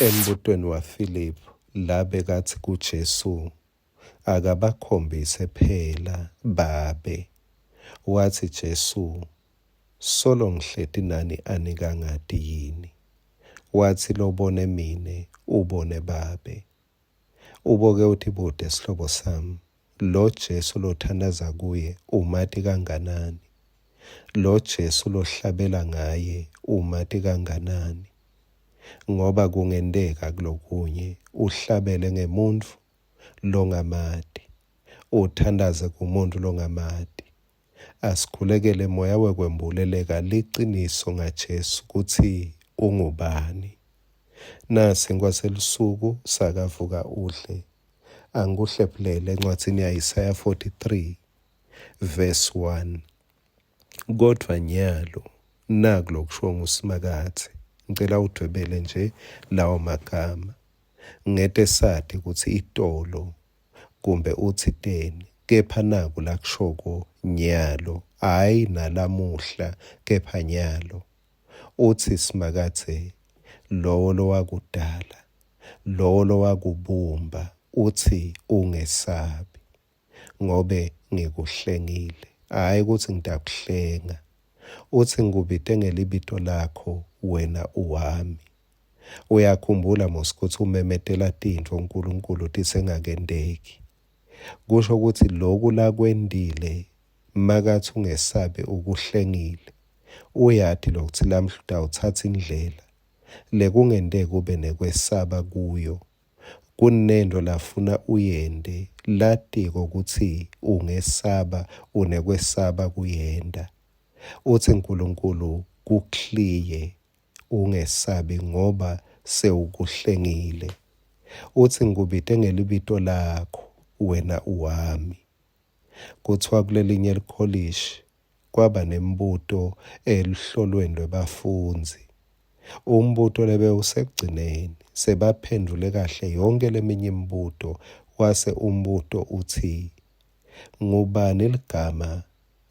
Embutweni waFiliphu la bekatsi kuJesu akabakhombise phela Babe. Watsi Jesu, Solo ngihleti nani anikangati yini? Watsi lobone mine ubone Babe. Uboke utibute sihlobo sami, lo Jesu lothandaza kuye umati kanganani? Lo Jesu lohlabela ngaye umati kanganani? Ngoba kungenteka kulokunye uhlabele ngemuntfu longamati, uthandaze kumuntfu longamati. Asikhulekele moya wekwembuleleka liciniso ngaJesu kutsi ungubani. Nasi selusuku sakavuka udle. Angikuhlephulele encwadzini ya-Isaya 43 verse 1. Kodvwa nyalo naku lokushiwo nguSimakadze. Ngicela udvwebele nje lawo magama. Ngete sati kutsi itolo kumbe utsiteni, kepha naku lakushoko nyalo, hhayi nalamuhla, kepha nyalo. Utsi Simakadze, lowo lowakudala, lowo lowakubumba, utsi ungesabi, ngobe ngikuhlengile. Hhayi kutsi ngitakuhlenga. Utsi ngikubite ngelibito lakho, wena uwami. Uyakhumbula mos kutsi umemetela tintfo uNkulunkulu tisengakenteki. Kusho kutsi loku lakwentile makathi ungesabi ukuhlengile. Uyati lokutsi lamhla utawutsatsa indlela lekungenteka ube nekwesaba kuyo. Kunento lafuna uyente latiko kutsi ungesaba unekwesaba kuyenta. Utsi uNkulunkulu kukliye ungesabi ngoba sewukuhlengile. Utsi ngikubite ngelibito lakho wena uwami. Kuthiwa kulelinye likholishi kwaba nembuto eluhlolweni lwebafundzi. Umbuto lebewusekugcineni sebaphendvule kahle yonke leminye imibuto wase umbuto utsi ngubani ligama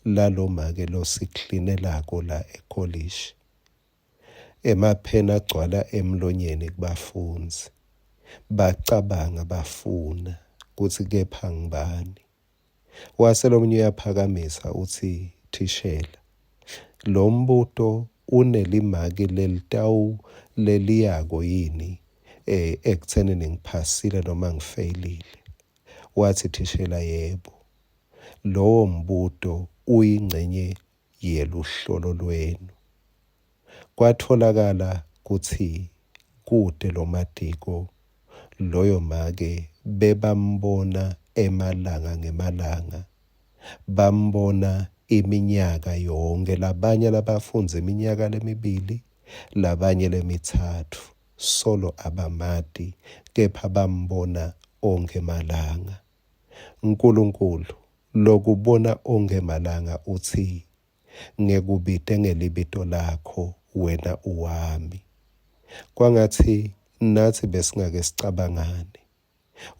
lalomake losiklinelako la ekolishi? Emapheni agcwala emlonyeni kubafundzi. Bacabanga bafuna kutsi kepha ngubani. Wase lomunye uyaphakamisa utsi thishela, lo mbuto unelimaki lelitawu leliyako yini eh ekutheni ngiphasile noma ngifeyilile? Watsi thishela yebo. Lowo mbuto uyingcenye yeluhlolo lwenu. Kwatfolakala kutsi kute lomatiko loyo make bebambona emalanga ngemalanga, bambona iminyaka yonke, labanye labafundza iminyaka lemibili, labanye lemitsatfu, solo abamati kepha bambona onkhe malanga. Nkulunkulu lokubona onkhe malanga utsi ngekubite ngelibito lakho wena uwami. Kwangatsi natsi besingake sicabangane.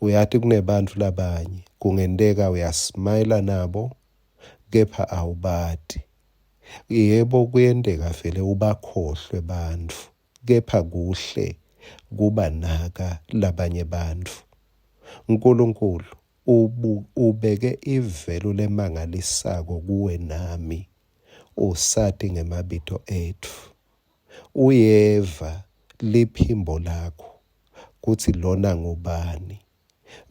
Uyati kunebantfu labanye kungenteka uyasmayila nabo kepha awubati. Yebo kuyenteka vele ubakhohlwe bantfu kepha kuhle kubanaka labanye bantfu. Nkulunkulu ubeke ivelu lemangalisako kuwe nami usati ngemabito etfu. Uyeva liphimbo lakho kutsi lona ngubani.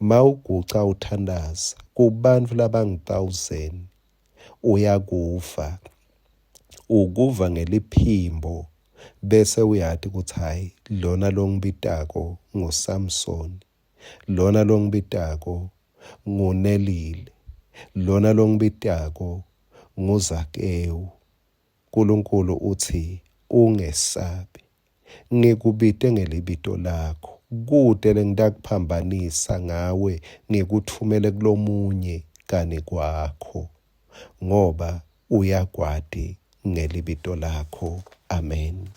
Mawuguca uthandaza kubantfu labangu-1000 uyakuva. Ukuva ngeliphimbo bese uyati kutsi hhayi lona longibitako nguSamsoni, lona longibitako nguNelile, lona longibitako nguZakewu. Nkulunkulu utsi ungesabi, ngikubite ngelibito lakho, kute lengitakuphambanisa ngawe ngikutfumele kulomunye kani kwakho, ngoba uyakwati ngelibito lakho. Amen.